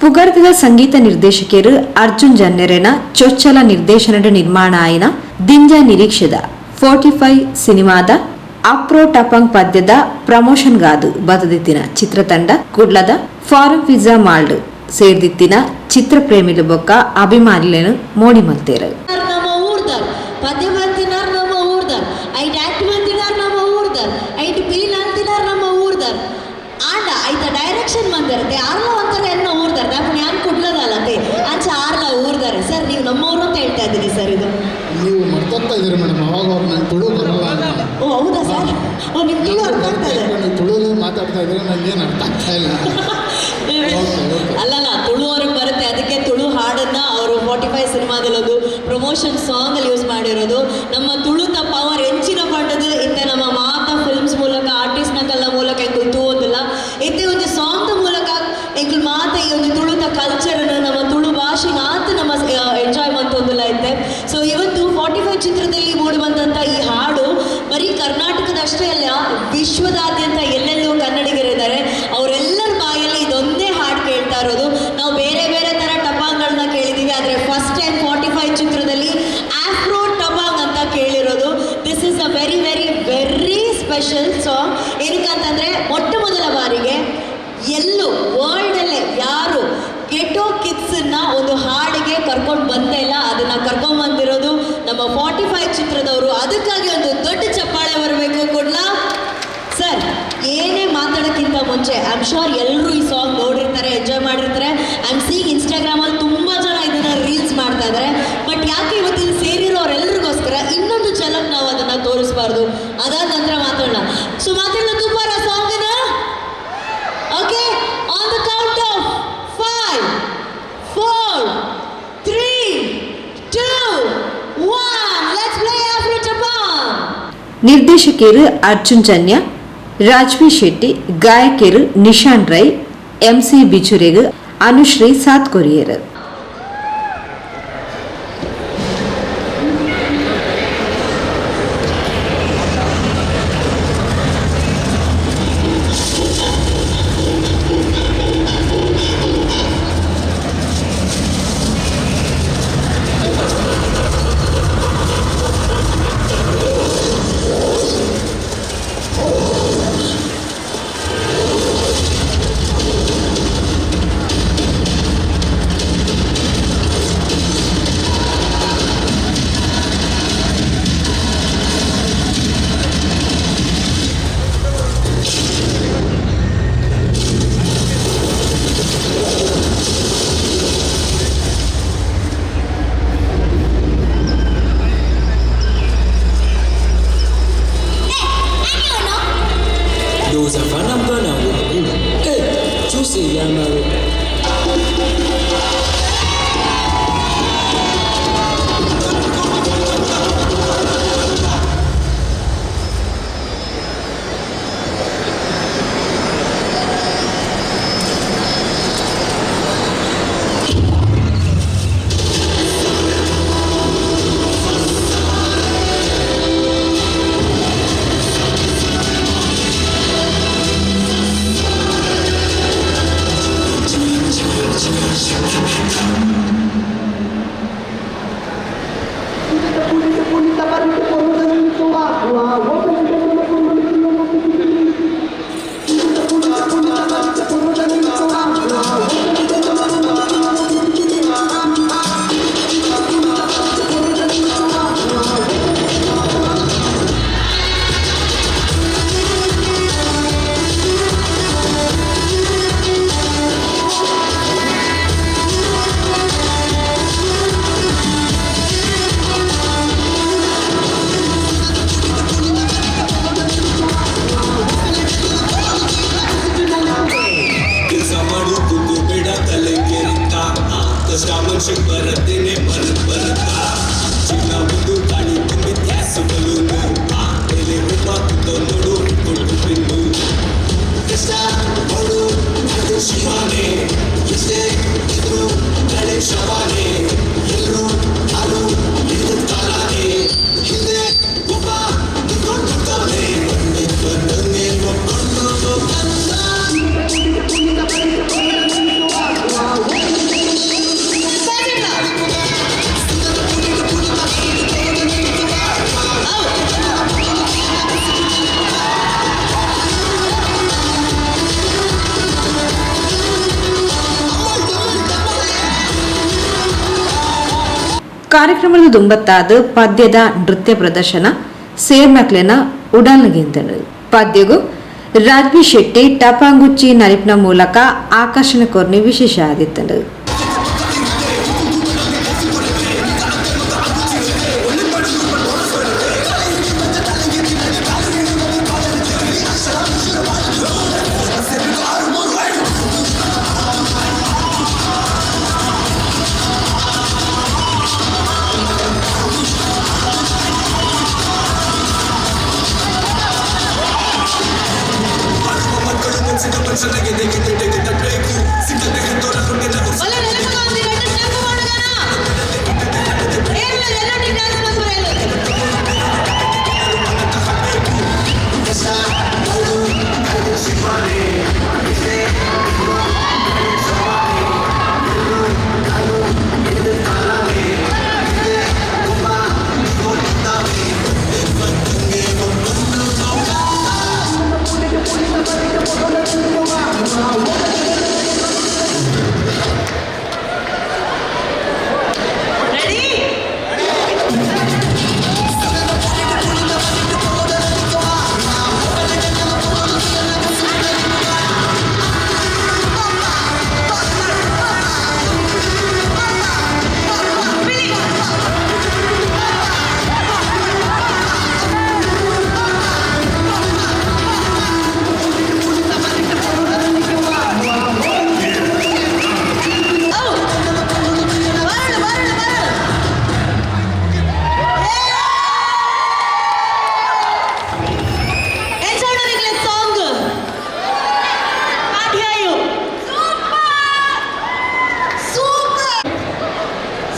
ಪುಗರ್ತಿದ ಸಂಗೀತ ನಿರ್ದೇಶಕರು ಅರ್ಜುನ್ ಜನ್ನೆರೆನ ಚೊಚ್ಚಲ ನಿರ್ದೇಶನದ ನಿರ್ಮಾಣ ಆಯಿನ ದಿಂಜ ನಿರೀಕ್ಷೆದ 45 ಸಿನಿಮಾದ ಅಪ್ರೋ ಟಪಂಗ್ ಪದ್ಯದ ಪ್ರಮೋಷನ್ ಗಾದು ಬದದಿತ್ತಿನ ಚಿತ್ರತಂಡ ಕುಡ್ಲದ ಫಾರಂ ಪಿಜ್ಜಾ ಮಾಲ್ಡ್ ಸೇರ್ದಿತ್ತಿನ ಚಿತ್ರ ಪ್ರೇಮಿಲು ಬೊಕ್ಕ ಅಭಿಮಾನಿలను ಮೋಡಿ ಮಲ್ತೇರು. ನಮ್ಮ ಊರ್ದಾರ್, ಪದ್ಯ ಮಂತಿನಾರ್ ನಮ್ಮ ಊರ್ದಾರ್, ಐಟ್ ಆಕ್ಟ್ ಮಂತಿನಾರ್ ನಮ್ಮ ಊರ್ದಾರ್, ಐಟ್ ಪೀಲ್ ಅಂತಿನಾರ್ ನಮ್ಮ ಊರ್ದಾರ್. ಆಂಡ ಐತ ಡೈರೆಕ್ಷನ್ ಮಂದಿರತ್ತೆ ಆರ್ಲ ಒಂಥರ ಎನ್ನ ಊರ್ದಾರ್. ದಾಪುಣ ಯಾನ್ ಕುಡ್ಲದಲ್ಲತೆ, ಅಂಚ ಆರ್ಲ ಊರ್ದಾರೆ. ಸರ್, ನೀವು ನಮ್ಮವರು ಅಂತ ಹೇಳ್ತಾ ಇದ್ದೀನಿ ಸರ್ ಇದು. ನೀವು ಮರ್ತೋಗ್ತಾ ಇದ್ದೀರಿ ಮೇಡಮ್ ಅವಾಗ ಅವಾಗ, ನಂಗೆ ತುಳು ಬರಲ್ಲ ಅಂತ. ಓ, ಹೌದಾ ಸರ್? ಓ, ನಿಮ್ ತುಳು ಅರ್ಥ ಆಗ್ತಾ ಇದೆ. ನೀವು ತುಳುನೇ ಮಾತಾಡ್ತಾ ಇದ್ರೆ ನನಗೇನು ಅರ್ಥ ಆಗ್ತಾ ಇಲ್ಲ. Okay, okay. ಅಲ್ಲಲ್ಲ, ತುಳು ಅವ್ರಿಗೆ ಬರುತ್ತೆ. ಅದಕ್ಕೆ ತುಳು ಹಾಡನ್ನ ಅವರು 45 ಸಿನಿಮಾದಲ್ಲಿ ಒಂದು ಪ್ರಮೋಷನ್ ಸಾಂಗ್ ಅಲ್ಲಿ ಯೂಸ್ ಮಾಡಿರೋದು. ನಮ್ಮ ತುಳುತ ಪವರ್ ಎಂಚಿನ ಪಂಡದು ಇತ್ತೆ ನಮ್ಮ ಮಾತ ಫಿಲ್ಮ್ಸ್ ಮೂಲಕ, ಆರ್ಟಿಸ್ಟ್ ನಕಲ್ನ ಮೂಲಕ ಎಂಕುಲು ತೂವೊಂದಿಲ್ಲ. ಇತ್ತೆ ಒಂದು ಸಾಂಗ್ ಮೂಲಕ ಎಂಕುಲು ಮಾತ ಈ ಒಂದು ತುಳುತ ಕಲ್ಚರ್, ನಮ್ಮ ತುಳು ಭಾಷೆನ ಆತ ನಮ್ಮ ಎಂಜಾಯ್ ಮಂತೊಂದಿಲ್ಲ ಇತ್ತೆ. ಸೊ ಇವತ್ತು 45 ಚಿತ್ರದಲ್ಲಿ ಮೂಡಿ ಬಂದಂತ ಈ ಹಾಡು ಬರೀ ಕರ್ನಾಟಕದ ಅಷ್ಟೇ ಅಲ್ಲ, ವಿಶ್ವದಾದ್ಯಂತ ಎಲ್ಲೆಲ್ಲೂ ಕನ್ನಡಿಗರಿದ್ದಾರೆ, ಅವರೆಲ್ಲರ ಬಾಯಲ್ಲಿ ಇದೊಂದೇ ಹಾಡು ಕೇಳ್ತಾ ಇರೋದು. ನಾವು ಬೇರೆ ಬೇರೆ ಥರ ಟಪಾಂಗ್ಗಳನ್ನ ಕೇಳಿದ್ದೀವಿ, ಆದರೆ ಫಸ್ಟ್ ಟೈಮ್ 45 ಚಿತ್ರದಲ್ಲಿ ಆಫ್ರೋ ಟಪಾಂಗ್ ಅಂತ ಕೇಳಿರೋದು. This is a very very very special song. ಏನಕ್ಕಂತಂದ್ರೆ ಮೊಟ್ಟ ಮೊದಲ ಬಾರಿಗೆ ಎಲ್ಲೂ ವರ್ಲ್ಡಲ್ಲೇ ಯಾರು ಗೆಟೋ ಕಿಡ್ಸನ್ನ ಒಂದು ಹಾಡಿಗೆ ಕರ್ಕೊಂಡು ಬಂದೇ ಇಲ್ಲ. ಅದನ್ನ ಕರ್ಕೊಂಡ್ ಬಂದಿರೋದು ನಮ್ಮ 45 ಚಿತ್ರದವರು. ಅದಕ್ಕಾಗಿ ಒಂದು ದೊಡ್ಡ ಚಪ್ಪಾಳೆ ಬರಬೇಕು ಕುಡ್ಲ. ಸರ್, ಏನೇ ಮಾತಾಡೋಕ್ಕಿಂತ ಮುಂಚೆ, I am sure ಎಲ್ಲರೂ ಈ ಸಾಂಗ್ ನೋಡಿರ್ತಾರೆ, ಎಂಜಾಯ್ ಮಾಡಿರ್ತಾರೆ. I am seeing, ಇನ್ಸ್ಟಾಗ್ರಾಮಲ್ಲಿ ತುಂಬ ಜನ ಇದನ್ನ ರೀಲ್ಸ್ ಮಾಡ್ತಾ ಇದ್ದಾರೆ. ಬಟ್ ಯಾಕೆ ಇವತ್ತು ಇಲ್ಲಿ ಸೇರಿರೋರೆಲ್ರಿಗೋಸ್ಕರ ಇನ್ನೊಂದು ಝಲಕ್ ನಾವು ಅದನ್ನ ತೋರಿಸ್ಬಾರ್ದು? ಅದಾದ ನಂತರ ಮಾತಾಡೋಣ. ಸೊ ಮಾತಾಡೋಣ ತುಪ್ಪಾರ ಸಾಂಗನ್ನ. Okay, on the count of 5, 4, 3, 2, 1, let's play Afro Tapang. ನಿರ್ದೇಶಕಿಯರು ಅರ್ಜುನ್ ಜನ್ಯ, ರಾಜ್ವಿ ಶೆಟ್ಟಿ, ಗಾಯಕಿಯರು ನಿಶಾನ್ ರೈ, ಎಂಸಿ ಬಿಜುರೆಗ್ ಅನುಶ್ರೀ ಸಾತ್ ಕೊರಿಯರ್. ಕಾರ್ಯಕ್ರಮದ ದುಂಬತ್ತಾದ ಪದ್ಯದ ನೃತ್ಯ ಪ್ರದರ್ಶನ ಸೇರ್ನಕ್ಲೆನ ಉಡಲ್ಗಿಂತನು. ಪದ್ಯಗು ರಾಜ್ಬಿ ಶೆಟ್ಟಿ ಟಪಾಂಗುಚ್ಚಿ ನರಿಪ್ನ ಮೂಲಕ ಆಕರ್ಷಣೆ ಕೊರ್ನಿ ವಿಶೇಷ ಆದಿತ್ತನು.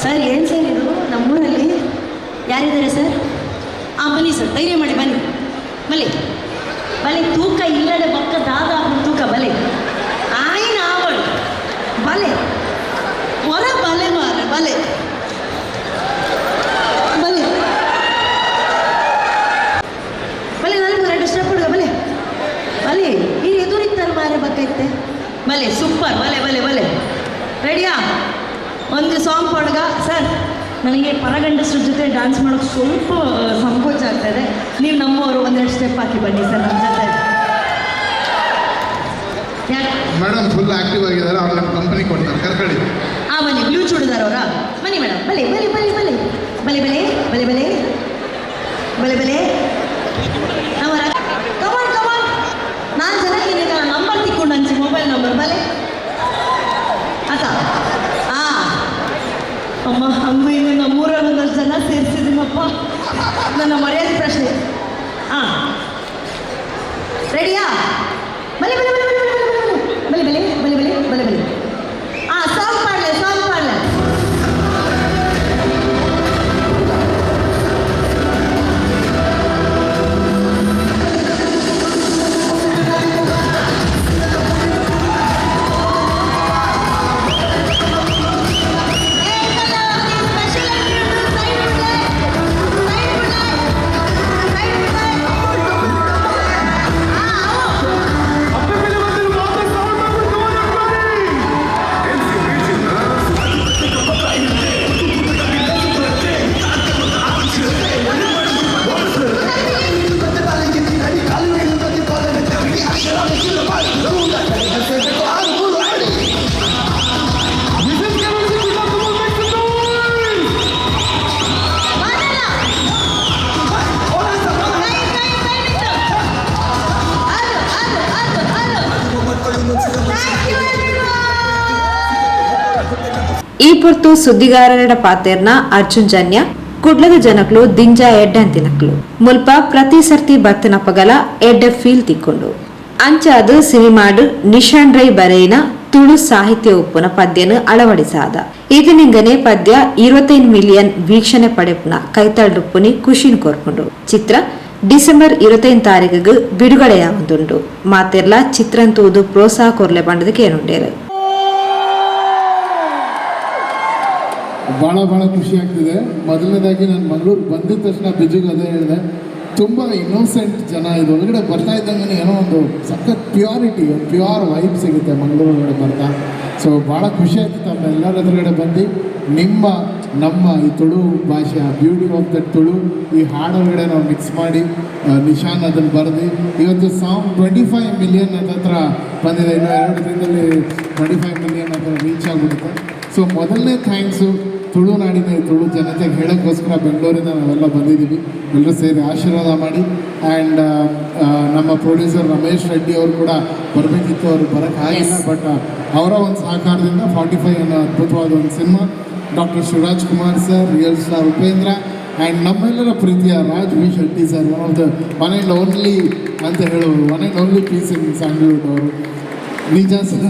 ಸರ್ ಏನು ಸರ್ ಇದು? ನಮ್ಮೂರಲ್ಲಿ ಯಾರಿದ್ದಾರೆ ಸರ್? ಬನ್ನಿ ಸರ್, ಧೈರ್ಯ ಮಾಡಿ ಬನ್ನಿ. ಬಲೆ ಬಲೆ, ತೂಕ ಇಲ್ಲದೆ ಬಕ್ಕ ದಾದ ತೂಕ ಬಲೆ ಆಯ್ನ ಆವಳು ಬಲೆ ಹೊರ ಬಲೆ ಮಾರ ಬಲೆ ಬಲೆ ಬಲೆ. ನನಗೆ ಎರಡು ಸ್ಟೆಪ್ ಹುಡುಗ ಬಲೆ ಬಲೆ. ಈ ಎದುರಿತ್ತಾರೆ ಮಾರೆ ಬಕ್ಕೈತೆ ಬಲೆ. ಸೂಪರ್, ಬಲೆ ಬಲೆ ಬಲೆ. ರೆಡಿಯಾ? ಒಂದು ಸಾಂಗ್ ಪಾಡುಗ ಸರ್. ನನಗೆ ಪರಗಂಡಸ್ರ ಜೊತೆ ಡ್ಯಾನ್ಸ್ ಮಾಡೋಕ್ಕೆ ಸ್ವಲ್ಪ ಸಂಕೋಚ ಆಗ್ತಾಯಿದೆ. ನೀವು ನಮ್ಮವರು, ಒಂದೆರಡು ಸ್ಟೆಪ್ ಹಾಕಿ ಬನ್ನಿ ಸರ್ ನಮ್ಮ ಜೊತೆ. ಯಾಕೆ madam full active ಆಗಿದ್ದಾರೆ, ಅವ್ರು ನಮ್ಮ ಕಂಪನಿ ಕೊಡ್ತಾರೆ, ಕರ್ಕೊಳ್ಳಿ. ಬನ್ನಿ, ಬ್ಲೂ ಚೂಡಿದಾರ್ ಅವರಾ? ಬನ್ನಿ ಮೇಡಮ್. ಬಲೆ ಬಲೆ ಬಲೆ ಬಲೆ ಬಲೆ ಬಲೆ ಬಲೆ ಬಲೆ ಬಲೆ ಬಲೆ. ನಮ್ಮ ಕಮಾನ್ ಕಮಾನ್. ನಾನು ಜನಕ್ಕೆ ನಂಬರ್ ತಿಕ್ಕೊಂಡು ಅಂಚಿ ಮೊಬೈಲ್ ನಂಬರ್ ಬಲೆ ಆತ. ಅಮ್ಮ, ಹಂಗು ಹಿಂಗು ನಮ್ಮೂರಲ್ಲಿ ಒಂದಷ್ಟು ಜನ ಸೇರಿಸಿದ್ದೀನಪ್ಪ. ನನ್ನ ಮರ್ಯಾದೆ ಪ್ರಶ್ನೆ. ರೆಡಿಯಾ? ಬಲೆ ಬಲೆ ಬಲೆ ಬಲೆ ಬಲೆ ಬಲೆ ಬಲೆ ಬಲೆ ಬಲೆ ಬಲೆ ಬಲೆ. ಸಾಂಗ್ ಪಾಡಲೆ, ಸಾಂಗ್ ಪಾಡಲೆ. ಈ ಪೊರ್ತು ಸುದ್ದಿಗಾರರ ಪಾತೇರ್ನ ಅರ್ಜುನ್ ಜನ್ಯ ಕುಡ್ಲದ ಜನಕ್ಲು ದಿಂಜ ಎಡ್ಡಂತಿನಕ್ಲು ಮುಲ್ಪ ಪ್ರತಿ ಸರ್ತಿ ಬತ್ತನಪಗಲ ಎಡ್ಡೆ ಫೀಲ್ ತಿಕ್ಕೊಂಡು ಅಂಚಾದು ಸಿನಿಮಾಡು ನಿಶಾನ್ ರೈ ಬರೇನ ತುಳು ಸಾಹಿತ್ಯ ಉಪ್ಪುನ ಪದ್ಯನು ಅಳವಡಿಸಾದ. ಇದನಿಂಗನೆ ಪದ್ಯ 25 ಮಿಲಿಯನ್ ವೀಕ್ಷಣೆ ಪಡೆಪುನ ಕೈತಾಳ್ಡುಪ್ಪುನಿ ಖುಷಿನ್ ಕೋರ್ಕೊಂಡು ಚಿತ್ರ ಡಿಸೆಂಬರ್ 25 ತಾರೀಕಿಗೆ ಬಿಡುಗಡೆಯಾಗುಂದುಂಡು. ಮಾತೆರ್ಲ ಚಿತ್ರಂತೂದು ಪ್ರೋತ್ಸಾಹ ಕೊರ್ಲೆ ಬಂಡದಕ್ಕೆ ಏನುಂಡೇರು. ಭಾಳ ಭಾಳ ಖುಷಿ ಆಗ್ತಿದೆ. ಮೊದಲನೇದಾಗಿ ನಾನು ಮಂಗಳೂರು ಬಂದಿದ ತಕ್ಷಣ ಬಿಜುಗೆ ಅದೇ ಹೇಳಿದೆ, ತುಂಬ ಇನ್ನೋಸೆಂಟ್ ಜನ. ಇದು ಒಳಗಡೆ ಬರ್ತಾ ಇದ್ದಂಗೆ ಏನೋ ಒಂದು ಸಖತ್ ಪ್ಯೂರಿಟಿ, ಒಂದು ಪ್ಯೂರ್ ವೈಬ್ ಸಿಗುತ್ತೆ ಮಂಗಳೂರು ಒಳಗಡೆ ಬರ್ತಾ. ಸೊ ಭಾಳ ಖುಷಿ ಆಯ್ತು ತಮ್ಮೆಲ್ಲರ ಎದುರುಗಡೆ ಬಂದು ನಿಮ್ಮ ನಮ್ಮ ಈ ತುಳು ಭಾಷೆ, ಆ beauty of that Tulu ಈ ಹಾಡೊಳಗಡೆ ನಾವು ಮಿಕ್ಸ್ ಮಾಡಿ ನಿಶಾನ್ ಅದನ್ನು ಬರೆದು ಇವತ್ತು ಸಾಂಗ್ 25 ಮಿಲಿಯನ್ ಹತ್ರ ಬಂದಿದೆ. ಇನ್ನು 2 ದಿನದಲ್ಲಿ 25 ಮಿಲಿಯನ್ ಹತ್ರ ರೀಚ್ ಆಗಿಬಿಡುತ್ತೆ. ಸೊ ಮೊದಲನೇ thanks ತುಳುನಾಡಿನ ತುಳು ಜನತೆಗೆ ಹೇಳೋಕ್ಕೋಸ್ಕರ ಬೆಂಗಳೂರಿಂದ ನಾವೆಲ್ಲ ಬಂದಿದ್ದೀವಿ. ಎಲ್ಲರೂ ಸೇರಿ ಆಶೀರ್ವಾದ ಮಾಡಿ. ಆ್ಯಂಡ್ ನಮ್ಮ ಪ್ರೊಡ್ಯೂಸರ್ ರಮೇಶ್ ರೆಡ್ಡಿ ಅವರು ಕೂಡ ಬರಬೇಕಿತ್ತು, ಅವರು ಬರೋಕ್ಕಾಗಿಲ್ಲ. ಬಟ್ ಅವರ ಒಂದು ಸಹಕಾರದಿಂದ 45 ಅನ್ನೋ ಅದ್ಭುತವಾದ ಒಂದು cinema, doctor Shivaraj Kumar sir, real star Upendra and ನಮ್ಮೆಲ್ಲರ ಪ್ರೀತಿಯ Raj B Shetty sir, one of the one and only ಅಂತ ಹೇಳೋರು, one and only piece in Sandalwood ಅವರು ನಿಜ sir.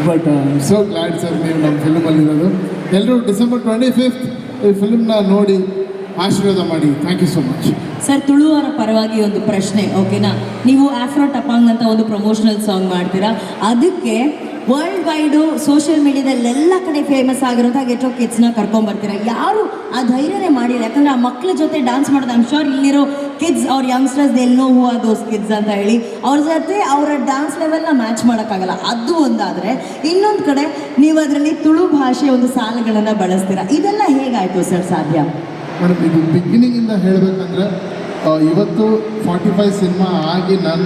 But so glad sir ನೀವು ನಮ್ಮ ಫಿಲ್ಮಲ್ಲಿರೋದು. ಎಲ್ಲರೂ ಡಿಸೆಂಬರ್ 25 ಈ ಫಿಲ್ಮ್ನ ನೋಡಿ ಆಶೀರ್ವಾದ ಮಾಡಿ. Thank you so much. Sir, ತುಳುವರ ಪರವಾಗಿ ಒಂದು ಪ್ರಶ್ನೆ, ಓಕೆನಾ? ನೀವು ಆಫ್ರೋ ಟಪಾಂಗ್ ಅಂತ ಒಂದು ಪ್ರಮೋಷನಲ್ ಸಾಂಗ್ ಮಾಡ್ತೀರಾ, ಅದಕ್ಕೆ world wide social ಮೀಡಿಯಾದಲ್ಲೆಲ್ಲ ಕಡೆ ಫೇಮಸ್ ಆಗಿರೋಂಥ ಗೆಟೋ ಕಿಡ್ಸ್ನ ಕರ್ಕೊಂಬರ್ತೀರಾ. ಯಾರು ಆ ಧೈರ್ಯನೇ ಮಾಡಿಲ್ಲ, ಯಾಕಂದರೆ ಆ ಮಕ್ಕಳ ಜೊತೆ ಡ್ಯಾನ್ಸ್ ಮಾಡೋದು, I'm sure ಇಲ್ಲಿರೋ ಕಿಡ್ಸ್ ಅವ್ರ youngsters they'll know who are those kids ಅಂತ ಹೇಳಿ ಅವ್ರ ಜೊತೆ ಅವರ ಡ್ಯಾನ್ಸ್ ಲೆವೆಲ್ನ ಮ್ಯಾಚ್ ಮಾಡೋಕ್ಕಾಗಲ್ಲ. ಅದು ಒಂದಾದರೆ, ಇನ್ನೊಂದು ಕಡೆ ನೀವು ಅದರಲ್ಲಿ ತುಳು ಭಾಷೆಯ ಒಂದು ಸಾಲುಗಳನ್ನು ಬಳಸ್ತೀರಾ. ಇದೆಲ್ಲ ಹೇಗಾಯಿತು ಸರ್ ಸಾಧ್ಯ? ಮೇಡಮ್, ಇದು ಬಿಗಿನಿಂಗಿಂದ ಹೇಳಬೇಕಂದ್ರೆ ಇವತ್ತು 45 ಸಿನಿಮಾ ಆಗಿ ನಾನು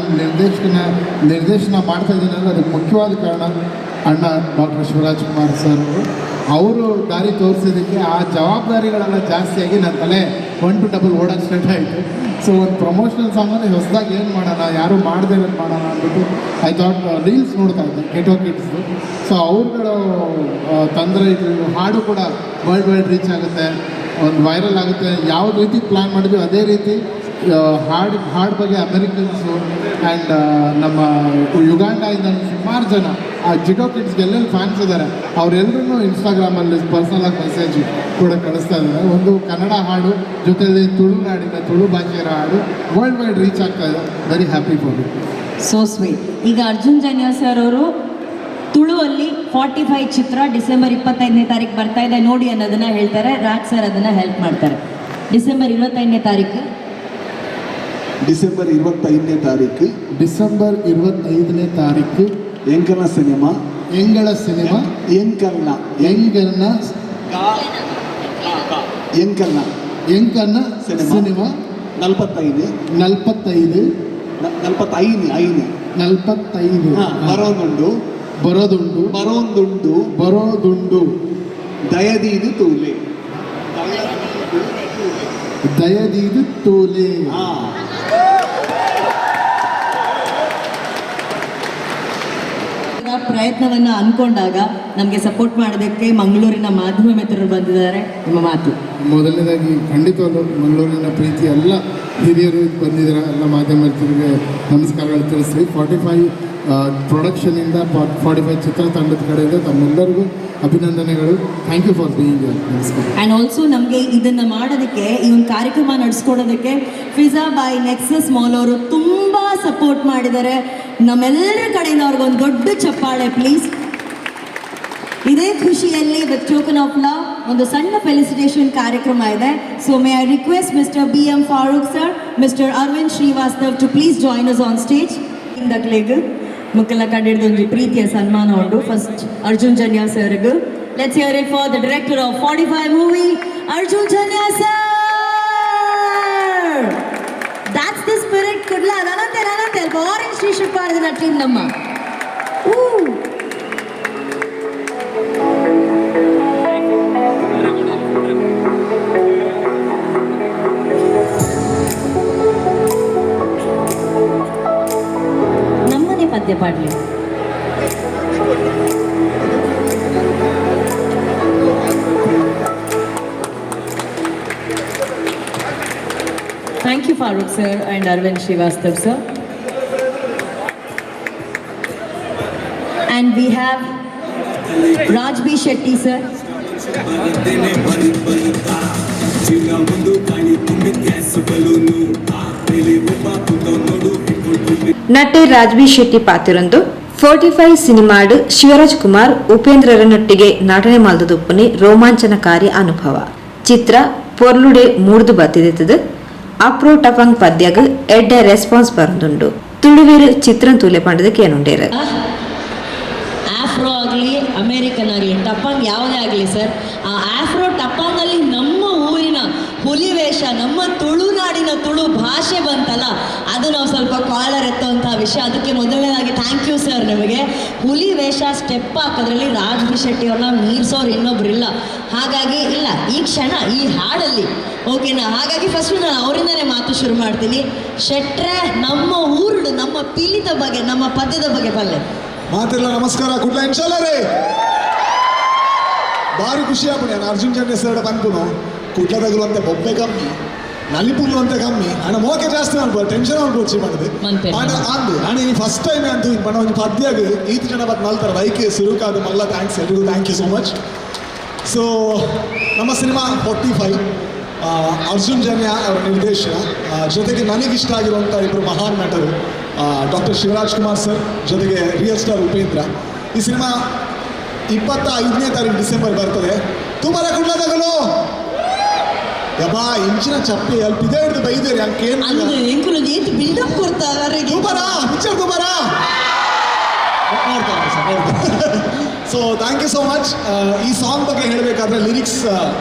ನಿರ್ದೇಶನ ಮಾಡ್ತಾ ಇದ್ದೀನಿ ಅಂದರೆ ಅದಕ್ಕೆ ಮುಖ್ಯವಾದ ಕಾರಣ ಅಣ್ಣ ಡಾಕ್ಟರ್ ಶಿವರಾಜ್ ಕುಮಾರ್ ಸರ್ ಅವರು. ಅವರು ದಾರಿ ತೋರಿಸಿದ್ದಕ್ಕೆ ಆ ಜವಾಬ್ದಾರಿಗಳೆಲ್ಲ ಜಾಸ್ತಿಯಾಗಿ ನನ್ನ ತಲೆ 1 to 2 ಓಡೋಕ್ಕೆ ಸ್ಟಾರ್ಟ್ ಆಯಿತು. ಸೊ ಒಂದು ಪ್ರಮೋಷನಲ್ ಸಾಂಗಲ್ಲಿ ಹೊಸದಾಗಿ ಏನು ಮಾಡೋಣ, ಯಾರೂ ಮಾಡದೇ ಇರೋದು ಮಾಡೋಣ ಅಂದ್ಬಿಟ್ಟು I thought reels ನೋಡ್ತಾ ಇದ್ದೆ ಗೆಟೋ ಕಿಡ್ಸ್ದು. ಸೊ ಅವ್ರುಗಳು ತಂದರೆ ಇದು ಹಾಡು ಕೂಡ world wide reach ಆಗುತ್ತೆ, ಒಂದು ವೈರಲ್ ಆಗುತ್ತೆ. ಯಾವ ರೀತಿ ಪ್ಲ್ಯಾನ್ ಮಾಡಿದ್ವಿ ಅದೇ ರೀತಿ ಹಾಡು ಬಗ್ಗೆ ಅಮೆರಿಕನ್ಸು ಆ್ಯಂಡ್ ನಮ್ಮ ಯುಗಾಂಡಾಯಿಂದ ಸುಮಾರು ಜನ ಆ ಜಿಟೋ ಕಿಡ್ಸ್ಗೆ ಎಲ್ಲೆಲ್ಲಿ ಫ್ಯಾನ್ಸ್ ಇದ್ದಾರೆ ಅವರೆಲ್ಲರೂ ಇನ್ಸ್ಟಾಗ್ರಾಮಲ್ಲಿ ಪರ್ಸನಲಾಗಿ ಮೆಸೇಜ್ ಕೂಡ ಕಳಿಸ್ತಾ ಇದ್ದಾರೆ. ಒಂದು ಕನ್ನಡ ಹಾಡು ಜೊತೆಯಲ್ಲಿ ತುಳುನಾಡಿನ ತುಳು ಭಾಷೆಯ ಹಾಡು world wide reach ಆಗ್ತಾ ಇದೆ. Very happy for it. So sweet. ಈಗ ಅರ್ಜುನ್ ಜನ್ಯ ಸರ್ ಅವರು ತುಳುವಲ್ಲಿ 45 ಚಿತ್ರ ಡಿಸೆಂಬರ್ 25ನೇ ತಾರೀಕು ಬರ್ತಾ ಇದೆ ನೋಡಿ ಅನ್ನೋದನ್ನ ಹೇಳ್ತಾರೆ. ರಾಜ್ ಸರ್ ಅದನ್ನ ಹೆಲ್ಪ್ ಮಾಡ್ತಾರೆ. ಡಿಸೆಂಬರ್ 25ನೇ ತಾರೀಕು. ಡಿಸೆಂಬರ್ 25ನೇ ತಾರೀಕು. ಡಿಸೆಂಬರ್ 25ನೇ ತಾರೀಕು ಎಂಕನ ಸಿನಿಮಾ, ಎಂಗಳ ಸಿನಿಮಾ, ಎಂಕಲ್ನ ಎಂಗನ್ನ ಎಂಕಲ್ನ ಎಂಕನ್ನ ಸಿನಿಮಾ. ಸಿನಿಮಾ 45 45 45 ಐನು 45 ಬರೋದುಂಡು ಬರೋದುಂಡು ಬರೋದುಂಡು ಬರೋದುಂಡು ದಯದೀದು ತೂಲೆ ದಯದೀದು ತೂಲೆ. ಹಾ. ಪ್ರಯತ್ನವನ್ನ ಅನ್ಕೊಂಡಾಗ ನಮಗೆ ಸಪೋರ್ಟ್ ಮಾಡೋದಕ್ಕೆ ಮಂಗಳೂರಿನ ಮಾಧ್ಯಮ ಮಿತ್ರರು ಬಂದಿದ್ದಾರೆ. ನಿಮ್ಮ ಮಾತು. ಮೊದಲನೇದಾಗಿ ಖಂಡಿತವಾಗ್ಲೂ ಮಂಗಳೂರಿನ ಪ್ರೀತಿ ಎಲ್ಲ ಹಿರಿಯರು ಬಂದಿದ್ದಾರೆ, ಎಲ್ಲ ಮಾಧ್ಯಮ ಮಿತ್ರರಿಗೆ ನಮಸ್ಕಾರಗಳು ತಿಳಿಸ್ತೀವಿ. 45 ಪ್ರೊಡಕ್ಷನಿಂದ 45 ಚಿತ್ರತಂಡದ ಕಡೆಯಿಂದ ತಮ್ಮೆಲ್ಲರಿಗೂ ಅಭಿನಂದನೆಗಳು. Thank you for being. ನಮಸ್ಕಾರ. ಆ್ಯಂಡ್ ಆಲ್ಸೋ ನಮಗೆ ಇದನ್ನು ಮಾಡೋದಕ್ಕೆ, ಈ ಒಂದು ಕಾರ್ಯಕ್ರಮ ನಡೆಸ್ಕೊಡೋದಕ್ಕೆ Fiza by nexus mall ಅವರು ತುಂಬ ಸಪೋರ್ಟ್ ಮಾಡಿದ್ದಾರೆ. ನಮ್ಮೆಲ್ಲರ ಕಡೆಯಿಂದ ಅವ್ರಿಗೊಂದು ದೊಡ್ಡ ಚಪ್ಪಾಳೆ ಪ್ಲೀಸ್. ಇದೇ ಖುಷಿಯಲ್ಲಿ with token of love ಒಂದು ಸಣ್ಣ ಫೆಲಿಸಿಟೇಷನ್ ಕಾರ್ಯಕ್ರಮ ಇದೆ. So may I request mister B M Farooq sir, mister Arvind Srivastav to please join us on stage. ಇಂದಕ್ಲೆಗ್ ಮುಕ್ಕಲ ಕಂಡಿಡ್ದೊಂದು ಪ್ರೀತಿಯ ಸನ್ಮಾನ ಉಂಟು. ಫಸ್ಟ್ ಅರ್ಜುನ್ ಜನ್ಯಾ ಸರ್ಗ್. Let's hear it for the director of 45 movie, Arjun Janya sir. That's the spirit. Kudla ನನಂತೆ ನನಂತೆ ಅಲ್ಪ orange T shirt ಮಾಡಿದ team ನಮ್ಮ. ನಮ್ಮನೆ ಪದ್ಯ ಪಾಡ್ಲಿ. Thank you, Farooq sir and Arvind Srivastav sir. And we have Raj B. Shetty sir. ನಟೆ Raj B Shetty ಪಾತಿರೊಂದು 45 ಸಿನಿಮಾಡ್ ಶಿವರಾಜ್ ಕುಮಾರ್ ಉಪೇಂದ್ರರನ್ನೊಟ್ಟಿಗೆ ನಟನೆ ಮಲ್ದದುಪ್ಪುನಿ ರೋಮಾಂಚನಕಾರಿ ಅನುಭವ. ಚಿತ್ರ ಪೊರ್ಲುಡೆ ಮೂಡ್ದು ಬತ್ತಿದಿತ್ತದು. ಅಪ್ರೋ ಟಪಂಗ್ ಪದ್ಯಗ್ ಎಡ್ಡೆ ರೆಸ್ಪಾನ್ಸ್ ಬರಂದುಂಡು. ತುಳುವೀರು ಚಿತ್ರಂ ತೂಲೆ ಪಂಡದ ಕೇನುಂಡೇರು. ಆಫ್ರೋ ಆಗಲಿ ಅಮೆರಿಕ ಆಗಲಿ ಸರ್. ಆ ಆಫ್ರೋ ಟಪಾಂಗಲ್ಲಿ ನಮ್ಮ ಊರಿನ ಹುಲಿ ವೇಷ, ನಮ್ಮ ತುಳುನಾಡಿನ ತುಳು ಭಾಷೆ ಬಂತಲ್ಲ, ಅದು ನಾವು ಸ್ವಲ್ಪ ಕಾಲರ್ ಎತ್ತುವಂಥ ವಿಷಯ. ಅದಕ್ಕೆ ಮೊದಲನೇದಾಗಿ thank you sir. ನಿಮಗೆ ಹುಲಿ ವೇಷ ಸ್ಟೆಪ್ ಹಾಕೋದ್ರಲ್ಲಿ ರಾಜ್ ಬಿ ಶೆಟ್ಟಿ ಅವ್ರನ್ನ ಮೀರ್ಸೋರು ಇನ್ನೊಬ್ರಿಲ್ಲ. ಹಾಗಾಗಿ ಇಲ್ಲ ಈ ಕ್ಷಣ ಈ ಹಾಡಲ್ಲಿ ಓಕೆನಾ. ಹಾಗಾಗಿ ಫಸ್ಟ್ ನಾನು ಅವರಿಂದನೇ ಮಾತು ಶುರು ಮಾಡ್ತೀನಿ. ಶೆಟ್ರೆ, ನಮ್ಮ ಊರು, ನಮ್ಮ ಪೀಳಿತ ಬಗ್ಗೆ, ನಮ್ಮ ಪದ್ಯದ ಬಗ್ಗೆ ಬಲ್ಲೆ ಮಾತಿಲ್ಲ. ನಮಸ್ಕಾರ ಕುಡ್ಲ ಇನ್ಶಾಲ್ಲ ರೇ. ಭಾರಿ ಖುಷಿ ಆಪುಂಡು ನಾನು ಅರ್ಜುನ್ ಜನ್ಯ ಸರ್ ಪನ್ಪುನು ಕುಡ್ಲದಗಲು ಅಂತ ಬೊಬ್ಬೆ ಕಮ್ಮಿ, ನಲಿಪುಲ್ಲು ಅಂತ ಕಮ್ಮಿ, ಅಣ್ಣ ಮೋಕೆ ಜಾಸ್ತಿ ಮಾಡ್ಬೋದು, ಟೆನ್ಷನ್ ಮಾಡ್ಬೋದು ಮಾಡಿದೆ ಅಣ್ಣ ಅಂದು ಅಣ್ಣ ಈ ಫಸ್ಟ್ ಟೈಮ್ ಅಂತೂ ಪಂಡ ಒಂಜಿ ಪದ್ಯಾಗ ಈತ ಜನ ಬತ್ ಮಲ್ತಾರ ಬೈಕ್ ಸುರುಕಾದ ಮಲ್ಲ. Thanks ಎಲ್ರಿಗೂ, thank you so much. So ನಮ್ಮ ಸಿನಿಮಾ 45 ಅರ್ಜುನ್ ಜನ್ಯ ಅವರ ನಿರ್ದೇಶನ, ಜೊತೆಗೆ ನನಗಿಷ್ಟ ಆಗಿರುವಂಥ ಇಬ್ಬರು ಮಹಾನ್ ನಟರು ಡಾಕ್ಟರ್ ಶಿವರಾಜ್ ಕುಮಾರ್ ಸರ್, ಜೊತೆಗೆ ರಿಯಲ್ ಸ್ಟಾರ್ ಉಪೇಂದ್ರ. ಈ ಸಿನಿಮಾ 25ನೇ ತಾರೀಕು ಡಿಸೆಂಬರ್ ಬರ್ತದೆ. ತುಂಬಾ ಕುಡ್ಲದಗಲು ಯಬ್ಬಾ ಇಂಚಿನ ಚಪ್ಪಿ ಅಲ್ಲಿ ಪಿದೆ ಹಿಡಿದು ಬೈದೇರಿ ಬಿಲ್ಡಪ್ ಕೊಡ್ತಾರೆ. ಪಿಕ್ಚರ್ ತುಬಾರ ನೋಡ್ತಾರೆ ಸರ್, ನೋಡ್ತಾರೆ. So thank you so much. ಈ ಸಾಂಗ್ ಬಗ್ಗೆ ಹೇಳಬೇಕಾದ್ರೆ ಲಿರಿಕ್ಸ್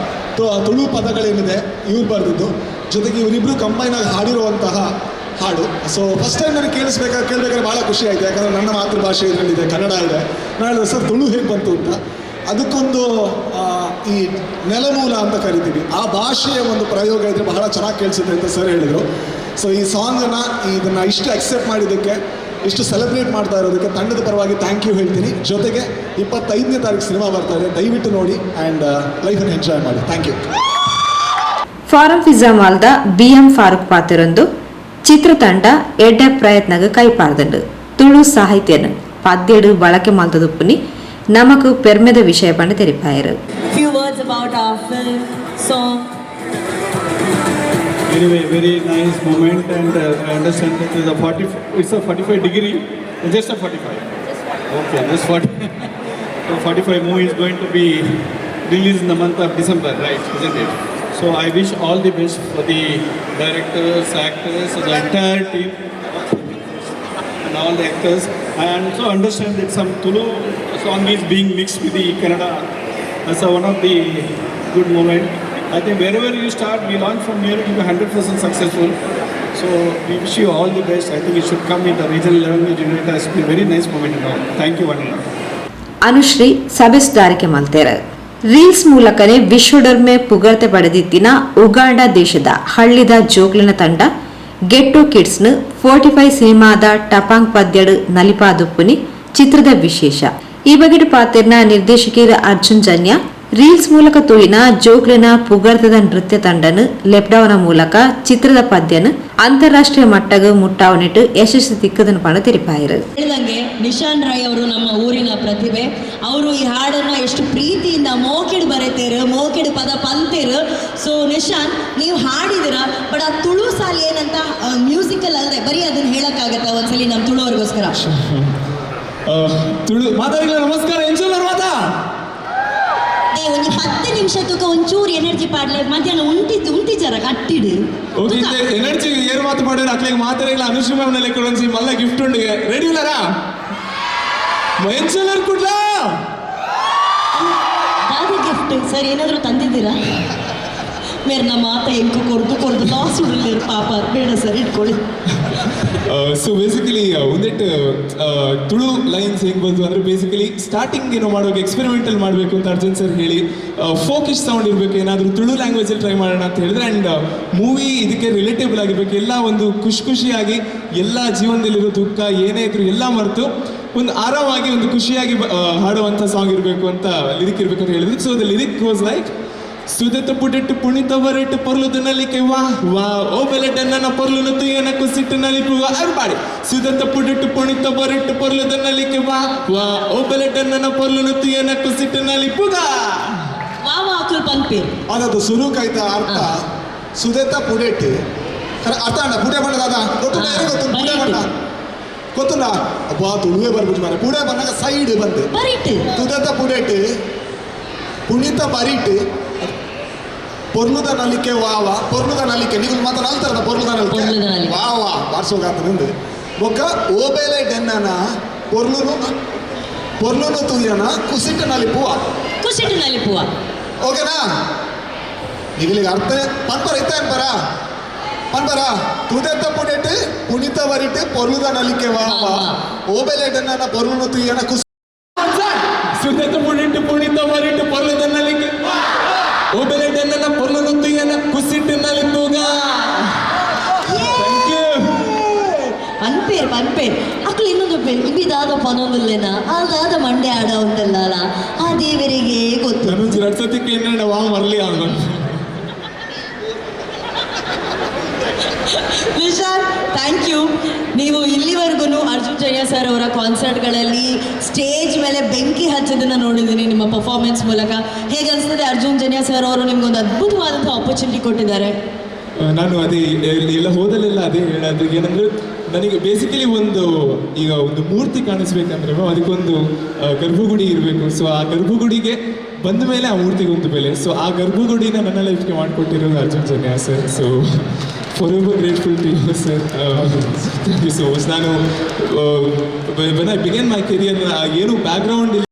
ತುಳು ಪದಗಳೇನಿದೆ ಇವ್ರು ಬರೆದಿದ್ದು, ಜೊತೆಗೆ ಇವರಿಬ್ಬರು ಕಂಬೈನ್ ಆಗಿ ಹಾಡಿರುವಂತಹ ಹಾಡು. ಸೊ ಫಸ್ಟ್ ಟೈಮ್ ನನಗೆ ಕೇಳಬೇಕಾದ್ರೆ ಭಾಳ ಖುಷಿ ಆಯಿತು. ಯಾಕಂದರೆ ನನ್ನ ಮಾತೃಭಾಷೆ ಇದರಲ್ಲಿದೆ, ಕನ್ನಡ ಇದೆ. ನಾನು ಹೇಳಿದೆ ಸರ್ ತುಳು ಹೇಗೆ ಬಂತು ಅಂತ. ಅದಕ್ಕೊಂದು ಈ ನೆಲಮೂಲ ಅಂತ ಕರಿತೀವಿ, ಆ ಭಾಷೆಯ ಒಂದು ಪ್ರಯೋಗ ಇದ್ದರೆ ಬಹಳ ಚೆನ್ನಾಗಿ ಕೇಳಿಸುತ್ತೆ ಅಂತ ಸರ್ ಹೇಳಿದರು. ಸೊ ಈ ಸಾಂಗನ್ನು ಇದನ್ನು ಇಷ್ಟು ಅಕ್ಸೆಪ್ಟ್ ಮಾಡಿದ್ದಕ್ಕೆ, ಇಷ್ಟು ಸೆಲೆಬ್ರೇಟ್ ಮಾಡ್ತಾ ಇರೋದಕ್ಕೆ ತಂಡದ ಪರವಾಗಿ thank you ಹೇಳ್ತೀನಿ. ಜೊತೆಗೆ 25ನೇ ತಾರೀಕು ಸಿನಿಮಾ ಬರ್ತಾ ಇದೆ, ದಯವಿಟ್ಟು ನೋಡಿ ಆ್ಯಂಡ್ ಲೈಫನ್ನು ಎಂಜಾಯ್ ಮಾಡಿ. Thank you. Form pizza ಮಾಲ್ದ BM Farooq ಪಾತಿರೊಂದು ಚಿತ್ರತಂಡ ಎಡ್ಡೆ ಪ್ರಯತ್ನಗ ಕೈಪಾರ್ದಂಡು ತುಳು ಸಾಹಿತ್ಯನು ಪದ್ಯಡು ಬಳಕೆ ಮಾಲ್ತದುಪ್ಪುನಿ ನಮಕು ಪೆರ್ಮೆದ ವಿಷಯ ಪಂಡ ತೆರಿಪಾಯರು. Few words about our film, song. Anyway, very nice moment, and I understand that it's a 40, it's a 45 degree, just a 45. Okay, just 40. So 45 movie is going to be released in the month of December, right? Isn't it? So I wish all the best for the directors, actors, the entire team, and all the actors. I also understand that some Tulu song is being mixed with the Kannada. That's one of the good moment. I think wherever you start, we launch from here, it will be 100% successful. So we wish you all the best. I think it should come in the regional language. It has been a very nice moment and all. Thank you, one and all. Anushree ಸಭೆ ಸುಧಾರಿಕೆ ಮಲ್ತೇರ reels ಮೂಲಕನೇ ವಿಶ್ವಡೊರ್ಮೆ ಪುಗರ್ತೆ ಪಡೆದಿತ್ತಿನ Uganda ದೇಶದ ಹಳ್ಳಿದ ಜೋಗ್ಲಿನ ತಂಡ ಗೆಟ್ಟೋ ಕಿಡ್ಸ್ನ 45 ಸಿನಿಮಾದ ಟಪಾಂಗ್ ಪದ್ಯಡು ನಲಿಪಾದುಪ್ಪುನಿ ಚಿತ್ರದ ವಿಶೇಷ. ಈ ಬಗೆಟ್ ಪಾತೆರ್ನ ನಿರ್ದೇಶಕಿಯರ ಅರ್ಜುನ್ ಜನ್ಯ ರೀಲ್ಸ್ ಮೂಲಕ ತೂಯಿನ ಜೋಗ್ಲಿನ ಪುಗರ್ತದ ನೃತ್ಯ ತಂಡನು ಲೆಪ್ಡಾವನ ಮೂಲಕ ಚಿತ್ರದ ಪದ್ಯನು ಅಂತಾರಾಷ್ಟ್ರೀಯ ಮಟ್ಟಗ ಮುಟ್ಟಾವನಿಟ್ಟು ಯಶಸ್ಸು ತಿಕ್ಕದನು ಪಣ ತೆರಿಪಾಯರು. ಹೇಳಿದಂಗೆ ನಿಶಾನ್ ರಾಯ್ ಅವರು ನಮ್ಮ ಊರಿನ ಪ್ರತಿಭೆ. ಅವರು ಈ ಹಾಡನ್ನ ಎಷ್ಟು ಪ್ರೀತಿಯಿಂದ ಮೋಕಿಡ್ ಬರೀತೇರು, ಮೋಕಿಡ್ ಪದ ಪಂತೇರು. ಸೊ ನಿಶಾನ್, ನೀವು ಹಾಡಿದಿರ, ಬಟ್ ಆ ತುಳು ಸಾಲು ಏನಂತ ಮ್ಯೂಸಿಕಲ್ ಅಲ್ಲದೆ ಬರೀ ಅದನ್ನ ಹೇಳಕ್ಕಾಗತ್ತಾ ಒಂದ್ಸಲಿ ನಮ್ಮ ತುಳುವರಿಗೋಸ್ಕರ? ತುಳು ಮಾತಾಡಿಲ್ಲ. ನಮಸ್ಕಾರ ಎಂಚೂಲರ್ ಮಾತಾ. ಒಂದು 10 ನಿಮಿಷ ತುಕ ಒಂಚೂರು ಎನರ್ಜಿ ಪಾಡ್ಲೆ, ಮಧ್ಯಾಹ್ನ ಉಂಟಿದ್ದು ಉಂಟಿಜಾರ ಕಟ್ಟಿಡು. ಓಕೆ, ಎನರ್ಜಿ ಏರ್ ಮಾತು ಪಾಡಿದ್ರೆ ಅಕ್ಲಿಗೆ ಮಾತಾಡಿಲ್ಲ. ಅನುಶ್ರೀ ಮ್ಯಾಮ್ ನಲ್ಲಿ ಕೊಡೊಂಜಿ ಮಲ್ಲ ಗಿಫ್ಟ್ ಉಂಡು, ರೆಡಿ ಉಲ್ಲರಾ? ಎಂಚೂಲರ್ ಕುಡ್ಲಾ ದಾದ ಗಿಫ್ಟ್ ಸರ್ ಏನಾದರೂ ತಂದಿದ್ದೀರಾ? ಮೇರ್ ನಮ್ಮ ಮಾತ ಎಂಕು ಕೊರ್ದು ಕೊರ್ದು ಲಾಸ್ ಉಡಲಿರು ಪಾಪ, ಬೇಡ ಸರ್ ಇಟ್ಕೊಳ್ಳಿ. ಸೊ ಬೇಸಿಕಲಿ ಒಂದಿಟ್ಟು ತುಳು ಲೈನ್ಸ್ ಹೇಗೆ ಬಂತು ಅಂದರೆ, ಬೇಸಿಕಲಿ ಸ್ಟಾರ್ಟಿಂಗ್ ಏನೋ ಮಾಡುವಾಗ ಎಕ್ಸ್ಪೆರಿಮೆಂಟಲ್ ಮಾಡಬೇಕು ಅಂತ ಅರ್ಜುನ್ ಸರ್ ಹೇಳಿ ಫೋಕಿಶ್ ಸೌಂಡ್ ಇರಬೇಕು, ಏನಾದರೂ ತುಳು ಲ್ಯಾಂಗ್ವೇಜಲ್ಲಿ ಟ್ರೈ ಮಾಡೋಣ ಅಂತ ಹೇಳಿದ್ರೆ, ಆ್ಯಂಡ್ ಮೂವಿ ಇದಕ್ಕೆ ರಿಲೇಟೇಬಲ್ ಆಗಿರಬೇಕು, ಎಲ್ಲ ಒಂದು ಖುಷಿ ಖುಷಿಯಾಗಿ ಎಲ್ಲ ಜೀವನದಲ್ಲಿರೋ ದುಃಖ ಏನೇ ಇದ್ರು ಎಲ್ಲ ಮರೆತು ಒಂದು ಆರಾಮಾಗಿ ಒಂದು ಖುಷಿಯಾಗಿ ಹಾಡುವಂಥ ಸಾಂಗ್ ಇರಬೇಕು ಅಂತ ಲಿರಿಕ್ ಇರಬೇಕು ಅಂತ ಹೇಳಿದ್ರು. So the lyric was like ಸುದೆತ ಪುಡೆಟ್ಟು ಪುಣಿತ ಬರೆಟ್ಟು ಪೊರ್ಲುದ ನಲಿಕೆ ವಾ ವಾ ಓ ಬೆಲೆ ಡನ್ನನ ಪೊರ್ಲುನ ತುಯನ ಕುಸಿಟ್ಟು ನಲಿಪುವ ಅರ್ಬಾಡಿ. ಸುದೆತ ಪುಡೆಟ್ಟು ಪುಣಿತ ಬರೆಟ್ಟು ಪೊರ್ಲುದ ನಲಿಕೆ ವಾ ವಾ ಓ ಬೆಲೆ ಡನ್ನನ ಪೊರ್ಲುನ ತುಯನ ಕುಸಿಟ್ಟು ನಲಿಪುಗ ವಾ ವಾ ಅಕುಲ್ ಪನ್ಪೇರು. ಅದದು ಸುರುಕೈತ ಅರ್ಥ ಸುದೆತ ಪುಡೆಟ್ಟು ಅರ್ಥ ಅಣ್ಣ ಪುಡೆ ಬಣ್ಣ ದಾದಾ ಗೊತ್ತುಂಡ? ಯಾರಿಗೆ ಗೊತ್ತುಂಟು ಪುಡೆ ಬಣ್ಣ ಗೊತ್ತುಂಡ? ಅಬ್ಬಾ ತುಳುವೆ ಬರ್ಬಿಟ್ಟು ಮಾರೆ ಪುಡೆ ಬಣ್ಣಗ ಸೈಡ್ ಬಂದು ಬರಿಟ್ಟು ತುದೆತ ಪುಡೆಟ್ಟು ಪುಣಿತ ಬರಿಟ್ಟು ಪೊರ್ಲುದ ನಲಿಕೆ ವಾವ ಪೊರ್ಲುದ ನಲಿಕೆ ನೀವು ಮಾತ್ರ ನಲ್ತಾರದ ಪೊರ್ಲುದ ನಲಿಕೆ ವಾವ ಬಾರ್ಸೋಗಾತ ನಿಂದು ಬೊಕ್ಕ ಓಬೇಲೆ ಡೆನ್ನನ ಪೊರ್ಲುನು ಪೊರ್ಲುನು ತುಯ್ಯನ ಕುಸಿಟ್ಟು ನಲಿಪುವ ಖುಷಿಟ್ಟು ನಲಿಪುವ. ಓಕೆನಾ? ನಿಗಲಿಗೆ ಅರ್ಥ ಪನ್ಪರ ಇತ್ತ ಅನ್ಪರ ಪನ್ಪರ ತುದೆತ್ತ ಪುಣೆಟ್ ಪುಣಿತ ವರಿಟ್ ಪೊರ್ಲುದ ನಲಿಕೆ ವಾ ವಾ ಓಬೆಲೆಟನ್ನ ಪೊರ್ಲುನು ತುಯ್ಯನ ಕುಸ್ ಸುದೆತ್ತ ಪುಣಿಟ್ಟು ಪುಣಿತ ವರಿಟ್ ಪೊರ್ಲುದ ನಲಿಕೆ ಓಬೆಲೆಟನ್ನ ಪೊರ್ಲುನು ತುಯ್ಯನ ಕುಸಿಟ್ಟು ನಲಿಪುಗ. Thank you. ಪನ್ಪೇರ್ ಪನ್ಪೇರ್ ಅಕ್ಲು ಇನ್ನೊಂದು ಪೇರ್ ಇಬಿದಾದ ಪನೊಂದುಲ್ಲೇನ ಅದಾದ ಮಂಡೆ ಆಡ ಉಂದಲ್ಲ ಆ ದೇವರಿಗೆ ಗೊತ್ತು. ನಾನು ರಡ್ ಸತಿ ಕೇಂದ್ರ ವಾ ಮರಲಿ ಅವನು. Nishant, thank you. ನೀವು ಇಲ್ಲಿವರೆಗೂ ಅರ್ಜುನ್ ಜನ್ಯ ಸರ್ ಅವರ ಕಾನ್ಸರ್ಟ್ಗಳಲ್ಲಿ ಸ್ಟೇಜ್ ಮೇಲೆ ಬೆಂಕಿ ಹಚ್ಚೋದನ್ನು ನೋಡಿದ್ದೀನಿ ನಿಮ್ಮ ಪರ್ಫಾರ್ಮೆನ್ಸ್ ಮೂಲಕ. ಹೇಗೆ ಅನಿಸ್ತದೆ ಅರ್ಜುನ್ ಜನ್ಯ ಸರ್ ಅವರು ನಿಮ್ಗೊಂದು ಅದ್ಭುತವಾದಂಥ ಆಪರ್ಚುನಿಟಿ ಕೊಟ್ಟಿದ್ದಾರೆ? ನಾನು ಅದೇ ಎಲ್ಲ ಹೋದಲ್ಲೆಲ್ಲ ಅದೇ ಹೇಳೋದು ಏನಂದರೆ, ನನಗೆ ಬೇಸಿಕಲಿ ಒಂದು ಈಗ ಒಂದು ಮೂರ್ತಿ ಕಾಣಿಸ್ಬೇಕಂದ್ರೆ ಅದಕ್ಕೊಂದು ಗರ್ಭಗುಡಿ ಇರಬೇಕು. ಸೊ ಆ ಗರ್ಭಗುಡಿಗೆ ಬಂದ ಮೇಲೆ ಆ ಮೂರ್ತಿಗೆ ಒಂದು ಬೆಲೆ. ಸೊ ಆ ಗರ್ಭಗುಡಿನ ನನ್ನ ಲೈಫ್ಗೆ ಮಾಡಿಕೊಟ್ಟಿರೋದು Arjun Janya sir. So forever grateful to you sir. Thank you so much. ನಾನು when I began my career ಏನು ಬ್ಯಾಕ್ಗ್ರೌಂಡ್ ಇಲ್ಲ.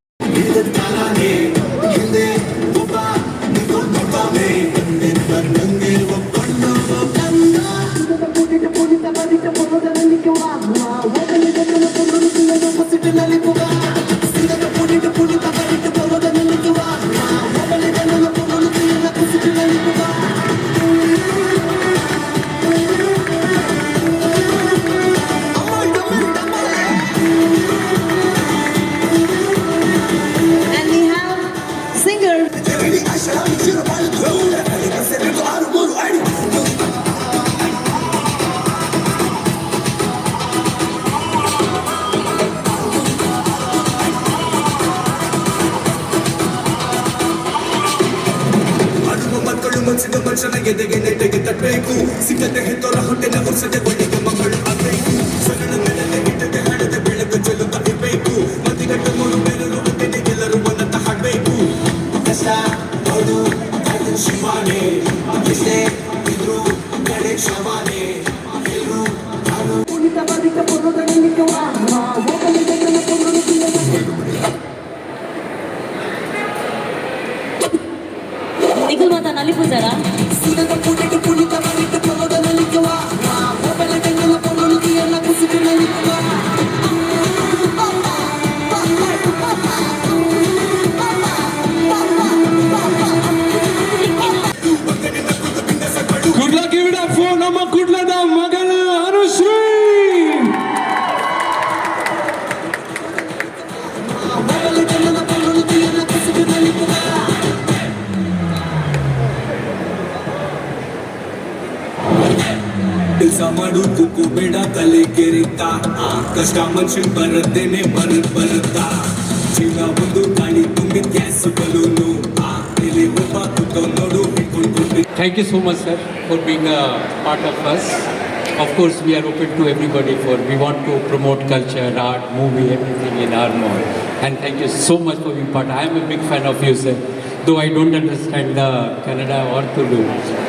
And we have singer ಮಕ್ಕಳು ಮನಸ್ಸಿನ ಮನುಷ್ಯನ ಎದೆಗೆ ನೆಟ್ಟಗೆ ತಟ್ಟಬೇಕು. ಸಿಕ್ಕದೆ ಹೆತ್ತೋರ ಹೊಟ್ಟೆನ ಉರ್ಸದೆ ಒಳ್ಳೆಯ ಮಕ್ಕಳು ಆಗಬೇಕು. ಸರಳ ನೆಲದ ಗಿಟ್ಟದೆ ಹಾಡದೆ ಬೆಳಕು ಚೆಲ್ಲುತ್ತಾ ಇರಬೇಕು. ಮತಿಗಟ್ಟ ಮೂರು ಬೆರಳು ಅಂತೆಯೇ ಎಲ್ಲರೂ ಒಂದಂತ ಹಾಡಬೇಕು. ಕಷ್ಟ ಹೌದು ಅದು ಶಿವಾನೇ, ಎಷ್ಟೇ ಇದ್ರು ಕಡೆ ಶವಾನೇ ಎಲ್ಲರೂ. ನಿಖಿಲ್ ಮಾತಾ ನಲಿಪುಜಾರ. Kudla, give it up for ನಮ್ಮ ಕುಡ್ಲದ ಮಗಳು ಅನುಶ್ರೀ. ಕೆಲಸ ಮಾಡು ಕುಕ್ಕು ಬೇಡ ತಲೆ ಕೆರಿತ. ಕಷ್ಟ ಮನುಷ್ಯನ್ ಬರದ್ದೇನೆ ಬರತ್ ಬರುತ್ತಾ. ಜೀವನ ಒಂದು ಗಾಳಿ ತುಂಬಿದ ಗ್ಯಾಸ್ ಬಲೂನು. ಇಲ್ಲಿ ಒಬ್ಬ ಕುತ್ತೋ ನೋಡು ಹಿಡ್ಕೊಂಡು. Thank you so much, sir, for being a part of us. Of course, we are open to everybody for we want to promote culture, art, movie, everything in our mall. And thank you so much for being part. I am a big fan of you, sir. Though I don't understand the Kannada or Tulu,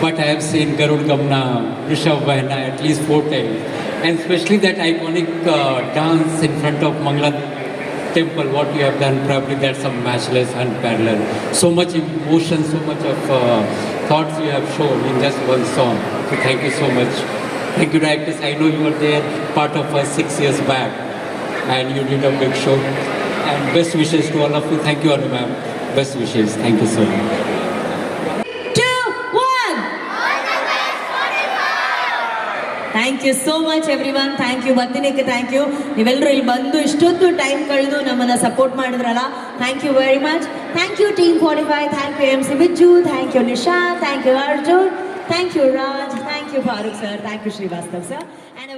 but I have seen Garud Gamna, Rishabh Vahina at least 4 times. And especially that iconic dance in front of Mangla temple, what you have done, probably that's a matchless, unparalleled. So much emotion, so much of thoughts you have shown in just one song. So thank you so much. Thank you, directors. I know you were there, part of us 6 years back, and you did a big show. And best wishes to all of you. Thank you, Anu ma'am. Best wishes. Thank you so much. 2, 1. Thank you so much everyone. Thank you ಬತ್ತಿನಕ್ಕೆ thank you. ನೀವೆಲ್ಲರೂ ಇಲ್ಲಿ ಬಂದು ಇಷ್ಟೊತ್ತು time ಕಳೆದು ನಮ್ಮನ್ನು support ಮಾಡಿದ್ರಲ್ಲ, thank you very much. Thank you team 45, thank you MC Bijju, thank you Nisha, thank you Arjun, thank you Raj, thank you Farooq sir, thank you Srivastav sir and